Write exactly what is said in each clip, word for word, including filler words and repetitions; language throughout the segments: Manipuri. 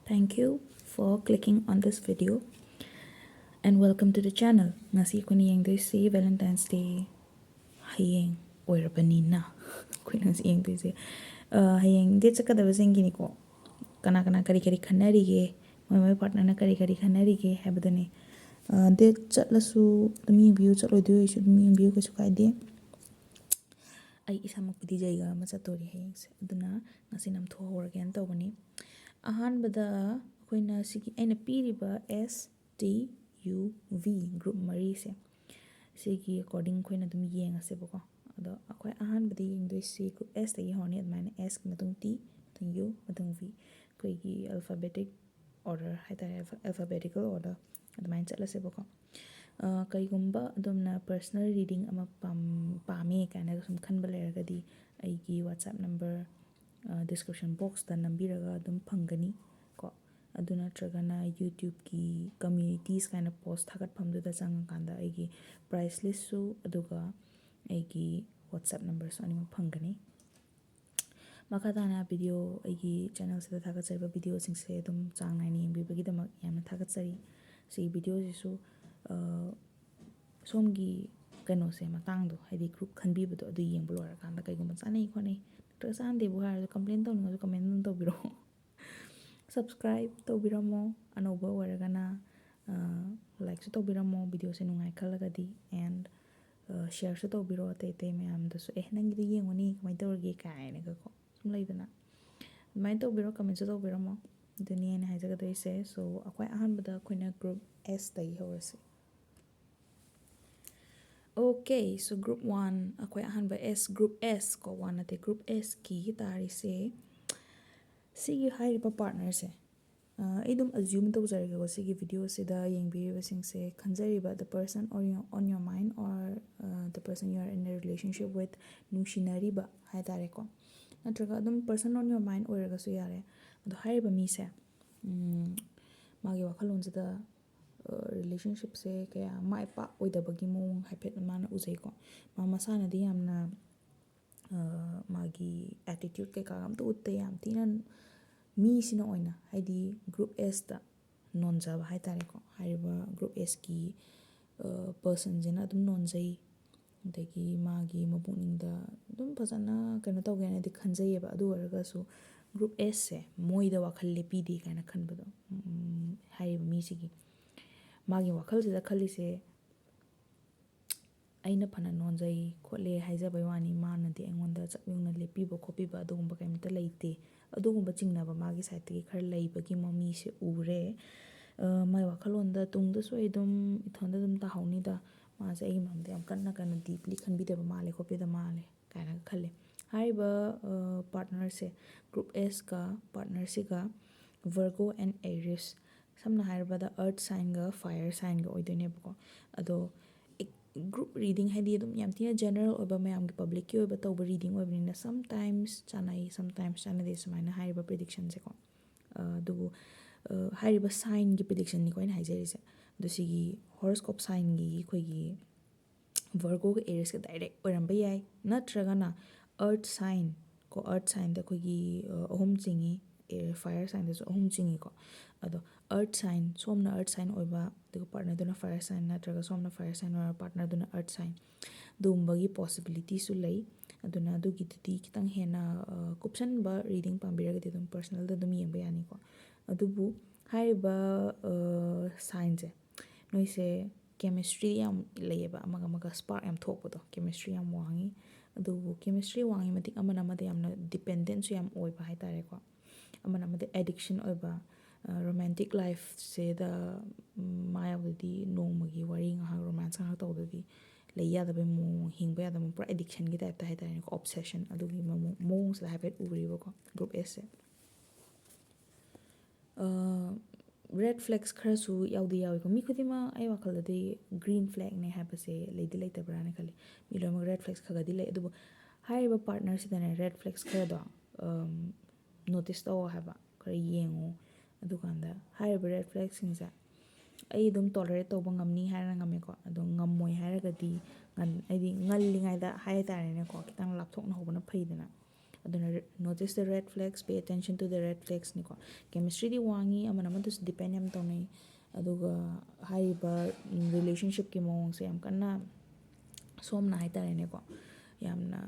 Thank you for clicking on this video and welcome to the channel. ꯉꯁꯤ ꯑꯩꯈꯣꯏꯅ ꯌꯦꯡꯗꯣꯏꯁꯤ Valentine's Day ꯍꯌꯦꯡ ꯑꯣꯏꯔꯕꯅꯤꯅ ꯑꯩꯈꯣꯏꯅ ꯉꯁꯤ ꯌꯦꯡꯗꯣꯏꯁꯦ, ꯑ, ꯍꯌꯦꯡ date ꯆꯠꯀꯗꯕꯁꯤꯡꯒꯤꯅꯤꯀꯣ꯫ ꯀꯅꯥ ꯀꯅꯥ ꯀꯔꯤ ꯀꯔꯤ ꯈꯟꯅꯔꯤꯒꯦ, ꯃꯣꯏ ꯃꯣꯏ partnerꯅ ꯀꯔꯤ ꯀꯔꯤ ꯈꯟꯅꯔꯤꯒꯦ ꯍꯥꯏꯕꯗꯨꯅꯤ꯫ ꯑ, date ꯆꯠꯂꯁꯨ ꯑꯗꯨꯝ ꯌꯦꯡꯕꯤꯌꯨ, ꯆꯠꯂꯣꯏꯗꯣꯏ ꯑꯣꯏꯁꯨ ꯑꯗꯨꯝ ꯌꯦꯡꯕꯤꯌꯨ, ꯀꯩꯁꯨ ꯀꯥꯏꯗꯦ꯫ ꯑꯩ ꯏꯁꯥꯃꯛꯄꯨꯗꯤ ꯖꯩꯒ ꯑꯃ ꯆꯠꯇꯣꯔꯤ ꯍꯌꯦꯡꯁꯦ, ꯑꯗꯨꯅ ꯉꯁꯤ ꯅꯝꯊꯣꯛꯍꯧꯔꯒꯦꯅ ꯇꯧꯕꯅꯤ꯫ ꯑꯍꯥꯟꯕꯗ ꯑꯩꯈꯣꯏꯅ ꯁꯤꯒꯤ ꯑꯩꯅ ꯄꯤꯔꯤꯕ S T U V group ꯃꯔꯤꯁꯦ, ꯁꯤꯒꯤ according ꯑꯩꯈꯣꯏꯅ ꯑꯗꯨꯝ ꯌꯦꯡꯉꯁꯦꯕꯀꯣ꯫ ꯑꯗꯣ ꯑꯩꯈꯣꯏ ꯑꯍꯥꯟꯕꯗ ꯌꯦꯡꯗꯣꯏꯁꯤ group S ꯇꯒꯤ ꯍꯧꯔꯅꯤ, ꯑꯗꯨꯃꯥꯏꯅ S ꯀꯤ ꯃꯇꯨꯡ T, ꯃꯇꯨꯡ U, ꯃꯇꯨꯡ V, ꯑꯩꯈꯣꯏꯒꯤ alphabetic order ꯍꯥꯏꯇꯥꯔꯦ, alpha-, alphabetical order ꯑꯗꯨꯃꯥꯏꯅ ꯆꯠꯂꯁꯦꯕꯀꯣ꯫ ꯑ, ꯀꯩꯒꯨꯝꯕ ꯑꯗꯣꯝꯅ personal reading ꯑꯃ ꯄꯥꯝ-, ꯄꯥꯝꯃꯦ ꯀꯥꯏꯅꯒ ꯁꯨꯝ ꯈꯟꯕ ꯂꯩꯔꯒꯗꯤ ꯑꯩꯒꯤ WhatsApp number, ꯑ, description boxꯇ ꯅꯝꯕꯤꯔꯒ ꯑꯗꯨꯝ ꯐꯪꯒꯅꯤ ꯀꯣ꯫ ꯑꯗꯨ ꯅꯠꯇ꯭ꯔꯒꯅ YouTubeꯀꯤ communities ꯀꯥꯏꯅ post ꯊꯥꯒꯠꯐꯝꯗꯨꯗ ꯆꯪꯉꯀꯥꯟꯗ ꯑꯩꯒꯤ price listꯁꯨ ꯑꯗꯨꯒ ꯑꯩꯒꯤ WhatsApp numberꯁꯨ ꯑꯅꯤꯃꯛ ꯐꯪꯒꯅꯤ꯫ ꯃꯈꯥ ꯇꯥꯅ video, ꯑꯩꯒꯤ channelꯁꯤꯗ ꯊꯥꯒꯠꯆꯔꯤꯕ videoꯁꯤꯡꯁꯦ ꯑꯗꯨꯝ ꯆꯥꯡ ꯅꯥꯏꯅ ꯌꯦꯡꯕꯤꯕꯒꯤꯗꯃꯛ ꯌꯥꯝꯅ ꯊꯥꯒꯠꯆꯔꯤ꯫ ꯁꯤꯒꯤ videoꯁꯤꯁꯨ, ꯑ, ꯁꯣꯝꯒꯤ ꯀꯩꯅꯣꯁꯦ, ꯃꯇꯥꯡꯗꯣ, ꯍꯥꯏꯗꯤ group ꯈꯟꯕꯤꯕꯗꯣ, ꯑꯗꯨ ꯌꯦꯡꯕ ꯂꯣꯏꯔꯀꯥꯟꯗ ꯀꯩꯒꯨꯝꯕ ꯆꯥꯅꯩ ꯈꯣꯠꯅꯩ, ꯅꯠꯇ꯭ꯔꯒ ꯆꯥꯟꯅꯗꯦꯕꯨ ꯍꯥꯏꯔꯁꯨ complain ꯇꯧꯅꯤꯡꯉꯁꯨ comment ꯑꯗꯨꯝ ꯇꯧꯕꯤꯔꯛꯑꯣ꯫ Subscribe ꯇꯧꯕꯤꯔꯝꯃꯣ, ꯑꯅꯧꯕ ꯑꯣꯏꯔꯒꯅ, ꯑ, likeꯁꯨ ꯇꯧꯕꯤꯔꯝꯃꯣ videoꯁꯦ ꯅꯨꯡꯉꯥꯏ ꯈꯜꯂꯒꯗꯤ, and, ꯑ, shareꯁꯨ ꯇꯧꯕꯤꯔꯣ ꯑꯇꯩ ꯑꯇꯩ ꯃꯌꯥꯝꯗꯁꯨ, "ꯑꯦ, ꯅꯪꯒꯤꯗꯣ ꯌꯦꯡꯉꯨꯅꯦ, ꯀꯃꯥꯏꯅ ꯇꯧꯔꯒꯦ?" ꯀꯥꯏꯅꯒꯀꯣ, ꯁꯨꯝ ꯂꯩꯗꯅ, ꯑꯗꯨꯃꯥꯏꯅ ꯇꯧꯕꯤꯔꯣ, commentꯁꯨ ꯇꯧꯕꯤꯔꯝꯃꯣ꯫ ꯑꯗꯨꯅꯤ ꯑꯩꯅ ꯍꯥꯏꯖꯒꯗꯣꯏꯁꯦ꯫ So, ꯑꯩꯈꯣꯏ ꯑꯍꯥꯟꯕꯗ ꯑꯩꯈꯣꯏꯅ group S ꯇꯒꯤ ꯍꯧꯔꯁꯤ꯫ Okay, so group one, ꯑꯩꯈꯣꯏ ꯑꯍꯥꯟꯕ S, group S ꯀꯣ, one ꯅꯠꯇꯦ, group S ꯀꯤ ꯇꯥꯔꯤꯁꯦ, ꯁꯤꯒꯤ ꯍꯥꯏꯔꯤꯕ partnerꯁꯦ, ꯑ, ꯑꯩ ꯑꯗꯨꯝ assume ꯇꯧꯖꯔꯒꯦꯀꯣ, ꯁꯤꯒꯤ videoꯁꯤꯗ ꯌꯦꯡꯕꯤꯔꯤꯕꯁꯤꯡꯁꯦ, ꯈꯟꯖꯔꯤꯕ the person or your, on your mind or, ꯑ, the person you are in a relationship with, ꯅꯨꯡꯁꯤꯅꯔꯤꯕ ꯍꯥꯏꯇꯥꯔꯦꯀꯣ, ꯅꯠꯇ꯭ꯔꯒ ꯑꯗꯨꯝ person on your mind ꯑꯣꯏꯔꯒꯁꯨ ꯌꯥꯔꯦ꯫ ꯑꯗꯣ ꯍꯥꯏꯔꯤꯕ ꯃꯤꯁꯦ, ꯎꯝ, ꯃꯥꯒꯤ ꯋꯥꯈꯜꯂꯣꯟꯁꯤꯗ, ꯑ, relationshipꯁꯦ ꯀꯌꯥ ꯃꯥꯏ ꯄꯥꯛꯑꯣꯏꯗꯕꯒꯤ ꯃꯑꯣꯡ ꯍꯥꯏꯐꯦꯠ ꯃꯥꯅ ꯎꯖꯩꯀꯣ꯫ ꯃꯥ ꯃꯁꯥꯅꯗꯤ ꯌꯥꯝꯅ, ꯑ, ꯃꯥꯒꯤ attitude ꯀꯩꯀꯥ ꯑꯝꯇ ꯎꯠꯇꯦ, ꯌꯥꯝ ꯊꯤꯅ ꯃꯤꯁꯤꯅ ꯑꯣꯏꯅ, ꯍꯥꯏꯗꯤ group Sꯇ ꯅꯣꯟꯖꯕ ꯍꯥꯏ ꯇꯥꯔꯦꯀꯣ, ꯍꯥꯏꯔꯤꯕ group Sꯀꯤ personꯁꯤꯅ ꯑꯗꯨꯝ ꯅꯣꯟꯖꯩ꯫ ꯑꯗꯒꯤ ꯃꯥꯒꯤ ꯃꯄꯨꯛꯅꯤꯡꯗ ꯑꯗꯨꯝ ꯐꯖꯅ ꯀꯩꯅꯣ ꯇꯧꯒꯦꯅꯗꯤ ꯈꯟꯖꯩꯌꯦꯕ꯫ ꯑꯗꯨ ꯑꯣꯏꯔꯒꯁꯨ group Sꯁꯦ ꯃꯣꯏꯗ ꯋꯥꯈꯜ ꯂꯦꯞꯄꯤꯗꯦ ꯀꯥꯏꯅ ꯈꯟꯕꯗꯣ, ꯎꯝ, ꯍꯥꯏꯔꯤꯕ ꯃꯤꯁꯤꯒꯤ ꯃꯥꯒꯤ ꯋꯥꯈꯜꯁꯤꯗ ꯈꯜꯂꯤꯁꯦ, "ꯑꯩꯅ ꯐꯅ ꯅꯣꯟꯖꯩ ꯈꯣꯠꯂꯦ ꯍꯥꯏꯖꯕꯩ ꯋꯥꯅꯤ, ꯃꯥꯅꯗꯤ ꯑꯩꯉꯣꯟꯗ ꯆꯞ ꯌꯨꯡꯅ ꯂꯦꯞꯄꯤꯕ ꯈꯣꯠꯄꯤꯕ ꯑꯗꯨꯒꯨꯝꯕ ꯀꯩꯝꯇ ꯂꯩꯇꯦ"꯫ ꯑꯗꯨꯒꯨꯝꯕ ꯆꯤꯡꯅꯕ ꯃꯥꯒꯤ sideꯇꯒꯤ ꯈꯔ ꯂꯩꯕꯒꯤ ꯃꯃꯤꯁꯦ ꯎꯔꯦ꯫ ꯑ, ꯃꯥꯏ ꯋꯥꯈꯜꯂꯣꯟꯗ ꯇꯨꯡꯗꯁꯨ ꯑꯩ ꯑꯗꯨꯝ ꯏꯊꯟꯗ ꯑꯗꯨꯝ ꯇꯥꯍꯧꯅꯤꯗ, ꯃꯥꯁꯦ ꯑꯩꯒꯤ ꯃꯔꯝꯗ ꯌꯥꯝ ꯀꯟꯅ, ꯀꯟꯅ deeply ꯈꯟꯕꯤꯗꯕ ꯃꯥꯜꯂꯦ ꯈꯣꯠꯄꯤꯗꯕ ꯃꯥꯜꯂꯦ ꯀꯥꯏꯅꯒ ꯈꯜꯂꯦ꯫ ꯍꯥꯏꯔꯤꯕ, ꯑ, partnerꯁꯦ, group Sꯀ partnerꯁꯤꯒ Virgo and Aries, ꯁꯝꯅ ꯍꯥꯏꯔꯕꯗ earth signꯒ fire signꯒ ꯑꯣꯏꯗꯣꯏꯅꯦꯕꯀꯣ꯫ ꯑꯗꯣ group reading ꯍꯥꯏꯗꯤ ꯑꯗꯨꯝ ꯌꯥꯝ ꯊꯤꯅ general ꯑꯣꯏꯕ, ꯃꯌꯥꯝꯒꯤ publicꯀꯤ ꯑꯣꯏꯕ ꯇꯧꯕ reading ꯑꯣꯏꯕꯅꯤꯅ sometimes ꯆꯥꯟꯅꯩ, sometimes ꯆꯥꯟꯅꯗꯦ ꯁꯨꯃꯥꯏꯅ ꯍꯥꯏꯔꯤꯕ predictionꯁꯦꯀꯣ꯫ ꯑ, ꯑꯗꯨꯕꯨ, ꯑ, ꯍꯥꯏꯔꯤꯕ signꯒꯤ predictionꯅꯤꯀꯣ ꯑꯩꯅ ꯍꯥꯏꯖꯔꯤꯁꯦ꯫ ꯑꯗꯣ ꯁꯤꯒꯤ horoscope signꯒꯤ ꯑꯩꯈꯣꯏꯒꯤ Virgoꯒ Ariesꯀ direct ꯑꯣꯏꯔꯝꯕ ꯌꯥꯏ, ꯅꯠꯇ꯭ꯔꯒꯅ earth sign ꯀꯣ, earth signꯗ ꯑꯩꯈꯣꯏꯒꯤ, ꯑ, ꯑꯍꯨꯝ ꯆꯤꯡꯉꯤ, ꯑꯦ, fire signꯗꯁꯨ ꯑꯍꯨꯝ ꯆꯤꯡꯉꯤꯀꯣ꯫ ꯑꯗꯣ earth sign, ꯁꯣꯝꯅ earth sign ꯑꯣꯏꯕ, ꯑꯗꯨꯒ partnerꯗꯨꯅ fire sign, ꯅꯠꯇ꯭ꯔꯒ ꯁꯣꯝꯅ fire sign ꯑꯣꯏꯔ partnerꯗꯨꯅ earth sign, ꯑꯗꯨꯒꯨꯝꯕꯒꯤ possibilityꯁꯨ ꯂꯩ꯫ ꯑꯗꯨꯅ ꯑꯗꯨꯒꯤꯗꯨꯗꯤ ꯈꯤꯇꯪ ꯍꯦꯟꯅ, ꯑ, ꯀꯨꯞꯁꯟꯕ reading ꯄꯥꯝꯕꯤꯔꯒꯗꯤ ꯑꯗꯨꯝ personalꯗ ꯑꯗꯨꯝ ꯌꯦꯡꯕ ꯌꯥꯅꯤꯀꯣ꯫ ꯑꯗꯨꯕꯨ ꯍꯥꯏꯔꯤꯕ, ꯑ, signꯁꯦ, ꯅꯣꯏꯁꯦ chemistry ꯌꯥꯝ ꯂꯩꯌꯦꯕ, ꯑꯃꯒ ꯑꯃꯒ spark ꯌꯥꯝ ꯊꯣꯛꯄꯗꯣ, chemistry ꯌꯥꯝ ꯋꯥꯡꯉꯤ꯫ ꯑꯗꯨꯕꯨ chemistry ꯋꯥꯡꯉꯤ ꯃꯇꯤꯛ ꯑꯃꯅ ꯑꯃꯗ ꯌꯥꯝꯅ dependentꯁꯨ ꯌꯥꯝ ꯑꯣꯏꯕ ꯍꯥꯏ ꯇꯥꯔꯦꯀꯣ꯫ ꯑꯃꯅ ꯑꯃꯗ addiction ꯑꯣꯏꯕ, ꯑ, romantic lifeꯁꯤꯗ, ꯎꯝ, ꯃꯥ ꯌꯥꯎꯗꯗꯤ ꯅꯣꯡꯃꯒꯤ ꯋꯥꯔꯤ ꯉꯥꯏꯍꯥꯛ, romance ꯉꯥꯏꯍꯥꯛ ꯇꯧꯗꯗꯤ ꯂꯩ ꯌꯥꯗꯕꯩ ꯃꯑꯣꯡ, ꯍꯤꯡꯕ ꯌꯥꯗꯕ, ꯄꯨꯔꯥ addictionꯒꯤ typeꯇ ꯍꯥꯏ ꯇꯥꯔꯦꯅꯦꯀꯣ, obsession ꯑꯗꯨꯒꯤ ꯃꯑꯣꯡ-, ꯃꯑꯣꯡꯁꯤꯗ ꯍꯥꯏꯐꯦꯠ ꯎꯔꯤꯕꯀꯣ group Sꯁꯦ꯫ ꯑ, red flags ꯈꯔꯁꯨ ꯌꯥꯎꯗꯤ ꯌꯥꯎꯏꯀꯣ꯫ ꯃꯤ ꯈꯨꯗꯤꯡꯃꯛ ꯑꯩ ꯋꯥꯈꯜꯗꯗꯤ green flagꯅꯦ ꯍꯥꯏꯕꯁꯦ ꯂꯩꯗꯤ ꯂꯩꯇꯕ꯭ꯔꯥꯅ ꯈꯜꯂꯤ꯫ ꯃꯤ ꯂꯣꯏꯅꯃꯛ red flags ꯈꯔꯒꯗꯤ ꯂꯩ, ꯑꯗꯨꯕꯨ ꯍꯥꯏꯔꯤꯕ partnerꯁꯤꯗꯅꯦ red flags ꯈꯔꯗꯣ, ꯑꯝ, notice ꯇꯧꯑꯣ ꯍꯥꯏꯕ, ꯈꯔ ꯌꯦꯡꯉꯨ꯫ ꯑꯗꯨꯀꯥꯟꯗ ꯍꯥꯏꯔꯤꯕ red flagꯁꯤꯡꯁꯦ ꯑꯩ ꯑꯗꯨꯝ tolerate ꯇꯧꯕ ꯉꯝꯅꯤ ꯍꯥꯏꯔꯒ ꯉꯝꯃꯦꯀꯣ, ꯑꯗꯣ ꯉꯝꯃꯣꯏ ꯍꯥꯏꯔꯒꯗꯤ ꯉꯟ-, ꯍꯥꯏꯗꯤ ꯉꯜꯂꯤꯉꯩꯗ ꯍꯥꯏ ꯇꯥꯔꯦꯅꯦꯀꯣ, ꯈꯤꯇꯪ ꯂꯥꯞꯊꯣꯛꯅ ꯍꯧꯕꯅ ꯐꯩꯗꯅ꯫ ꯑꯗꯨꯅ notice the red flags, pay attention to the red flagsꯅꯤꯀꯣ. Chemistryꯗꯤ ꯋꯥꯡꯉꯤ, ꯑꯃꯅ ꯑꯃꯗꯁꯨ depend ꯌꯥꯝ ꯇꯧꯅꯩ, ꯑꯗꯨꯒ ꯍꯥꯏꯔꯤꯕ relationshipꯀꯤ ꯃꯑꯣꯡꯁꯦ ꯌꯥꯝ ꯀꯟꯅ ꯁꯣꯝꯅ ꯍꯥꯏꯇꯥꯔꯦꯅꯦꯀꯣ, ꯌꯥꯝꯅ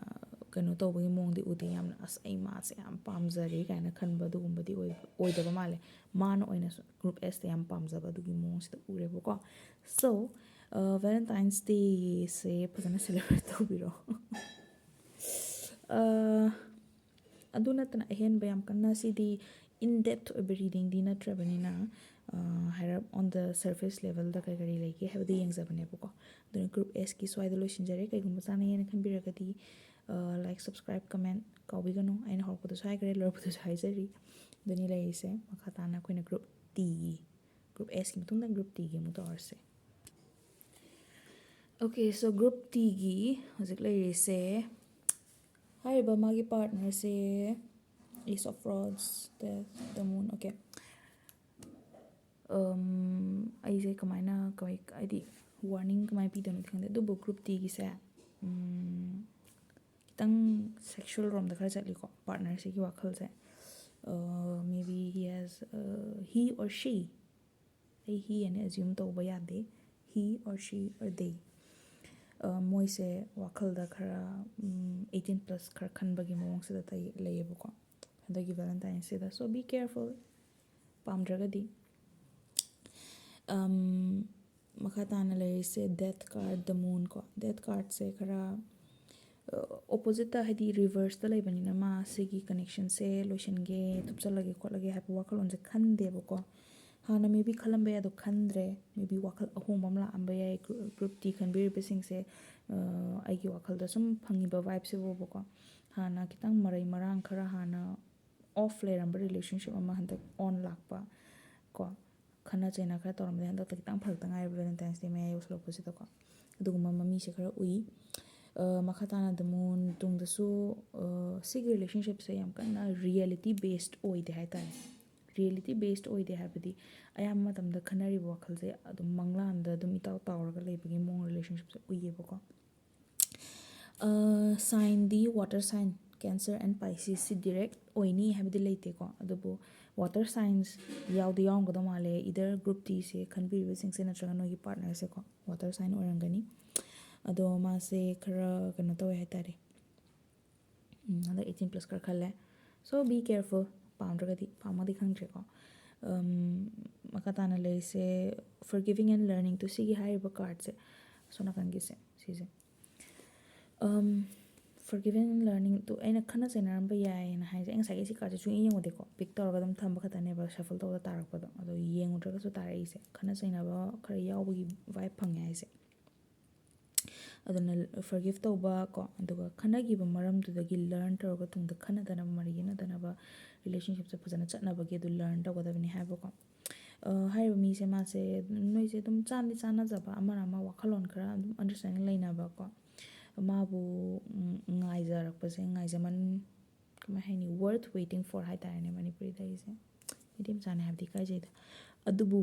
ꯀꯩꯅꯣ ꯇꯧꯕꯒꯤ ꯃꯑꯣꯡꯗꯤ ꯎꯗꯦ꯫ ꯌꯥꯝꯅ "ꯑꯁ, ꯑꯩ ꯃꯥꯁꯦ ꯌꯥꯝ ꯄꯥꯝꯖꯔꯦ" ꯀꯥꯏꯅ ꯈꯟꯕ ꯑꯗꯨꯒꯨꯝꯕꯗꯤ ꯑꯣꯏ-, ꯑꯣꯏꯗꯕ ꯃꯥꯜꯂꯦ꯫ ꯃꯥꯅ ꯑꯣꯏꯅ group Sꯇ ꯌꯥꯝ ꯄꯥꯝꯖꯕ ꯑꯗꯨꯒꯤ ꯃꯑꯣꯡꯁꯤꯗ ꯎꯔꯦꯕꯀꯣ꯫ So, Valentine's Dayꯁꯦ ꯐꯖꯅ celebrate ꯇꯧꯕꯤꯔꯣ꯫ ꯑꯗꯨ ꯅꯠꯇꯅ ꯑꯍꯦꯟꯕ ꯌꯥꯝ ꯀꯟꯅ ꯁꯤꯗꯤ in depth ꯑꯣꯏꯕ readingꯗꯤ ꯅꯠꯇ꯭ꯔꯕꯅꯤꯅ, ꯍꯥꯏꯔꯞ on the surface levelꯗ ꯀꯔꯤ ꯀꯔꯤ ꯂꯩꯒꯦ ꯍꯥꯏꯕꯗꯨ ꯌꯦꯡꯖꯕꯅꯦꯕꯀꯣ꯫ ꯑꯗꯨꯅ group Sꯀꯤ ꯁ꯭ꯋꯥꯏꯗ ꯂꯣꯏꯁꯤꯟꯖꯔꯦ꯫ ꯀꯩꯒꯨꯝꯕ ꯆꯥꯟꯅꯩ ꯍꯥꯏꯅ ꯈꯟꯕꯤꯔꯒꯗꯤ, like, subscribe, comment ꯀꯥꯎꯕꯤꯒꯅꯨ꯫ ꯑꯩꯅ ꯍꯧꯔꯛꯄꯗꯁꯨ ꯍꯥꯏꯈ꯭ꯔꯦ, ꯂꯣꯏꯔꯛꯄꯗꯁꯨ ꯍꯥꯏꯖꯔꯤ꯫ ꯑꯗꯨꯅꯤ ꯂꯩꯔꯤꯁꯦ꯫ ꯃꯈꯥ ꯇꯥꯅ ꯑꯩꯈꯣꯏꯅ group Tꯒꯤ, group Sꯀꯤ ꯃꯇꯨꯡꯗ group Tꯒꯤ ꯑꯃꯨꯛ ꯇꯧꯔꯁꯦ꯫ Okay, so group Tꯒꯤ ꯍꯧꯖꯤꯛ ꯂꯩꯔꯤꯁꯦ, ꯍꯥꯏꯔꯤꯕ ꯃꯥꯒꯤ partnerꯁꯦ Ace of Rods, the, the Moon, okay꯫ ꯑꯩꯁꯦ ꯀꯃꯥꯏꯅ, ꯀꯃꯥꯏ-, ꯍꯥꯏꯗꯤ warning ꯀꯃꯥꯏꯅ ꯄꯤꯗꯣꯏꯅꯣꯗꯤ ꯈꯪꯗꯦ, ꯑꯗꯨꯕꯨ group Tꯒꯤꯁꯦ ꯈꯤꯇꯪ sexual ꯔꯣꯝꯗ ꯈꯔ ꯆꯠꯂꯤꯀꯣ, partnerꯁꯤꯒꯤ ꯋꯥꯈꯜꯁꯦ꯫ Maybe he has, he or she, ꯑꯩ he ꯑꯅ assume ꯇꯧꯕ ꯌꯥꯗꯦ, he or she or they꯫ ꯃꯣꯏꯁꯦ ꯋꯥꯈꯜꯗ ꯈꯔ eighteen plus ꯈꯔ ꯈꯟꯕꯒꯤ ꯃꯑꯣꯡꯁꯤꯗ ꯇꯩ-, ꯂꯩꯌꯦꯕꯀꯣ ꯍꯟꯗꯛꯀꯤ Valentine's Dayꯗ꯫ So be careful, ꯄꯥꯝꯗ꯭ꯔꯒꯗꯤ꯫ ꯃꯈꯥ ꯇꯥꯅ ꯂꯩꯔꯤꯁꯦ Death card, the Moon ꯀꯣ꯫ Death cardꯁꯦ ꯈꯔ oppositeꯇ, ꯍꯥꯏꯗꯤ reverseꯇ ꯂꯩꯕꯅꯤꯅ ꯃꯥ ꯁꯤꯒꯤ connectionꯁꯦ ꯂꯣꯏꯁꯤꯟꯒꯦ, ꯊꯨꯞꯆꯜꯂꯒꯦ ꯈꯣꯠꯂꯒꯦ ꯍꯥꯏꯕ ꯋꯥꯈꯜꯂꯣꯟꯁꯦ ꯈꯟꯗꯦꯕꯀꯣ꯫ ꯍꯥꯟꯅ maybe ꯈꯜꯂꯝꯕ ꯌꯥꯏ, ꯑꯗꯣ ꯈꯟꯗ꯭ꯔꯦ꯫ Maybe ꯋꯥꯈꯜ ꯑꯍꯣꯡꯕ ꯑꯃ ꯂꯥꯛꯑꯝꯕ ꯌꯥꯏ꯫ Group T ꯈꯟꯕꯤꯔꯤꯕꯁꯤꯡꯁꯦ, ꯑꯩꯒꯤ ꯋꯥꯈꯜꯗ ꯁꯨꯝ ꯐꯪꯉꯤꯕ vibeꯁꯤꯕꯨꯕꯀꯣ, ꯍꯥꯟꯅ ꯈꯤꯇꯪ ꯃꯔꯩ ꯃꯔꯥꯡ ꯈꯔ ꯍꯥꯟꯅ off ꯂꯩꯔꯝꯕ relationship ꯑꯃ ꯍꯟꯗꯛ on ꯂꯥꯛꯄ ꯀꯣ, ꯈꯠꯅ ꯆꯩꯅ ꯈꯔ ꯇꯧꯔꯝꯕꯗꯒꯤ ꯍꯟꯗꯛꯇ ꯈꯤꯇꯪ ꯐꯔꯛꯇ ꯉꯥꯏꯔꯤꯕ Valentine's Day ꯃꯌꯥ ꯌꯧꯁꯤꯜꯂꯛꯄꯁꯤꯗꯀꯣ꯫ ꯑꯗꯨꯒꯨꯝꯕ ꯃꯃꯤꯁꯦ ꯈꯔ ꯎꯏ꯫ ꯃꯈꯥ ꯇꯥꯅ the Moon ꯇꯨꯡꯗꯁꯨ, ꯁꯤꯒꯤ relationshipꯁꯦ ꯌꯥꯝ ꯀꯟꯅ reality based ꯑꯣꯏꯗꯦ ꯍꯥꯏꯇꯥꯔꯦ꯫ Reality based ꯑꯣꯏꯗꯦ ꯍꯥꯏꯕꯗꯤ ꯑꯌꯥꯝꯕ ꯃꯇꯝꯗ ꯈꯟꯅꯔꯤꯕ ꯋꯥꯈꯜꯁꯦ ꯑꯗꯨꯝ ꯃꯪꯂꯥꯟꯗ ꯑꯗꯨꯝ ꯏꯇꯥꯎ ꯇꯥꯎꯔꯒ ꯂꯩꯕꯒꯤ ꯃꯑꯣꯡ relationshipꯁꯦ ꯎꯏꯌꯦꯕꯀꯣ꯫ Signꯗꯤ water sign Cancer and Pisces ꯁꯤ direct ꯑꯣꯏꯅꯤ ꯍꯥꯏꯕꯗꯤ ꯂꯩꯇꯦꯀꯣ, ꯑꯗꯨꯕꯨ water signs ꯌꯥꯎꯗꯤ ꯌꯥꯎꯔꯝꯒꯗꯧ ꯃꯥꯜꯂꯦ, either group T ꯁꯦ ꯈꯟꯕꯤꯔꯤꯕꯁꯤꯡꯁꯦ ꯅꯠꯇ꯭ꯔꯒ ꯅꯣꯏꯒꯤ partner ꯁꯦꯀꯣ, water sign ꯑꯣꯏꯔꯝꯒꯅꯤ꯫ ꯑꯗꯣ ꯃꯥꯁꯦ ꯈꯔ ꯀꯩꯅꯣ ꯇꯧꯋꯦ ꯍꯥꯏꯇꯥꯔꯦ, ꯎꯝ, ꯍꯟꯗꯛ eighteen plus ꯈꯔ ꯈꯜꯂꯦ꯫ So be careful, ꯄꯥꯝꯗ꯭ꯔꯒꯗꯤ, ꯄꯥꯝꯃꯒꯗꯤ ꯈꯪꯗ꯭ꯔꯦꯀꯣ꯫ ꯎꯝ, ꯃꯈꯥ ꯇꯥꯅ ꯂꯩꯔꯤꯁꯦ Forgiving and Learning to, ꯁꯤꯒꯤ ꯍꯥꯏꯔꯤꯕ card ꯁꯦ, ꯑꯁꯣꯝ ꯅꯥꯀꯟꯒꯤꯁꯦ, ꯁꯤꯁꯦ꯫ ꯎꯝ, Forgiving and Learning to, ꯑꯩꯅ ꯈꯠꯅ ꯆꯩꯅꯔꯝꯕ ꯌꯥꯏꯌꯦꯅ ꯍꯥꯏꯁꯦ, ꯑꯩ ꯉꯁꯥꯏꯒꯤ ꯁꯤ card ꯁꯦ ꯁꯨꯡꯌꯦꯡ ꯌꯦꯡꯉꯨꯗꯦꯀꯣ, pick ꯇꯧꯔꯒ ꯑꯗꯨꯝ ꯊꯝꯕ ꯈꯛꯇꯅꯦꯕ, shuffle ꯇꯧꯕꯗ ꯇꯥꯔꯛꯄꯗꯣ꯫ ꯑꯗꯣ ꯌꯦꯡꯉꯨꯗ꯭ꯔꯒꯁꯨ ꯇꯥꯔꯛꯏꯁꯦ, ꯈꯠꯅ ꯆꯩꯅꯕ ꯈꯔ ꯌꯥꯎꯕꯒꯤ vibe ꯐꯪꯉꯦ ꯍꯥꯏꯁꯦ꯫ ꯑꯗꯨꯅ forgive ꯇꯧꯕ ꯀꯣ, ꯑꯗꯨꯒ ꯈꯠꯅꯈꯤꯕ ꯃꯔꯝꯗꯨꯗꯒꯤ learn ꯇꯧꯔꯒ ꯇꯨꯡꯗ ꯈꯠꯅꯗꯅꯕ, ꯃꯔꯩ ꯌꯦꯠꯅꯗꯅꯕ, relationship ꯁꯦ ꯐꯖꯅ ꯆꯠꯅꯕꯒꯤ ꯑꯗꯨ learn ꯇꯧꯒꯗꯕꯅꯤ ꯍꯥꯏꯕꯀꯣ꯫ ꯑ, ꯍꯥꯏꯔꯤꯕ ꯃꯤꯁꯦ, ꯃꯥꯁꯦ ꯅꯣꯏꯁꯦ ꯑꯗꯨꯝ ꯆꯥꯟꯗꯤ ꯆꯥꯟꯅꯖꯕ, ꯑꯃꯅ ꯑꯃ ꯋꯥꯈꯜꯂꯣꯟ ꯈꯔ ꯑꯗꯨꯝ understanding ꯂꯩꯅꯕ ꯀꯣ, ꯃꯥꯕꯨ, ꯎꯝ, ꯉꯥꯏꯖꯔꯛꯄꯁꯦ, ꯉꯥꯏꯖꯃꯟ-, ꯀꯃꯥꯏ ꯍꯥꯏꯅꯤ, worth waiting for ꯍꯥꯏ ꯇꯥꯔꯦꯅꯦ ꯃꯅꯤꯄꯨꯔꯤꯗ ꯑꯩꯁꯦ, ꯃꯩꯇꯩ ꯃꯆꯥꯅꯦ ꯍꯥꯏꯕꯗꯤ ꯏꯀꯥꯏꯖꯩꯗ꯫ ꯑꯗꯨꯕꯨ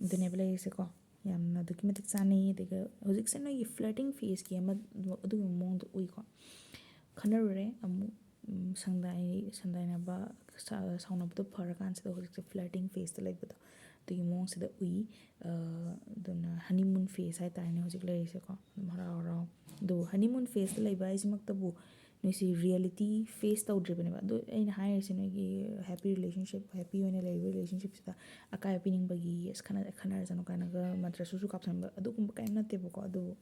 ꯑꯗꯨꯅꯦꯕ ꯂꯩꯔꯤꯁꯦꯀꯣ, ꯌꯥꯝꯅ ꯑꯗꯨꯛꯀꯤ ꯃꯇꯤꯛ ꯆꯥꯅꯩ꯫ ꯑꯗꯨꯒ ꯍꯧꯖꯤꯛꯁꯦ ꯅꯣꯏꯒꯤ flirting phase ꯀꯤ ꯑꯃ, ꯑꯗꯨꯒꯤ ꯃꯑꯣꯡꯗꯣ ꯎꯏꯀꯣ꯫ ꯈꯟꯅꯔꯨꯔꯦ ꯑꯃꯨꯛ, ꯎꯝ, ꯁꯪꯗꯥꯏ-, ꯁꯪꯗꯥꯏꯅꯕ, ꯁꯥ-, ꯁꯥꯎꯅꯕꯗꯣ ꯐꯔꯀꯥꯟꯁꯤꯗ ꯍꯧꯖꯤꯛꯁꯦ flirting phase ꯇ ꯂꯩꯕꯗꯣ, ꯑꯗꯨꯒꯤ ꯃꯑꯣꯡꯁꯤꯗ ꯎꯏ꯫ ꯑ, ꯑꯗꯨꯅ honeymoon phase ꯍꯥꯏ ꯇꯥꯔꯦꯅꯦ ꯍꯧꯖꯤꯛ ꯂꯩꯔꯤꯁꯦꯀꯣ, ꯑꯗꯨꯝ ꯍꯔꯥꯎ ꯍꯔꯥꯎ꯫ ꯑꯗꯨꯕꯨ honeymoon phase ꯇ ꯂꯩꯕ ꯍꯥꯏꯁꯤꯃꯛꯇꯕꯨ ꯅꯣꯏꯁꯤ reality face ꯇꯧꯗ꯭ꯔꯤꯕꯅꯦꯕ꯫ ꯑꯗꯨ ꯑꯩꯅ ꯍꯥꯏꯔꯤꯁꯦ ꯅꯣꯏꯒꯤ happy relationship, happy ꯑꯣꯏꯅ ꯂꯩꯔꯤꯕ relationship ꯁꯤꯗ ꯑꯀꯥꯏꯕ ꯄꯤꯅꯤꯡꯕꯒꯤ, ꯑꯁ, ꯈꯠꯅ-, ꯈꯠꯅꯔꯁꯅꯨ ꯀꯥꯏꯅꯒ ꯃꯟꯇ꯭ꯔ ꯁꯨꯁꯨ ꯀꯥꯞꯁꯟꯕ ꯑꯗꯨꯒꯨꯝꯕ ꯀꯔꯤꯝ ꯅꯠꯇꯦꯕꯀꯣ꯫ ꯑꯗꯨꯕꯨ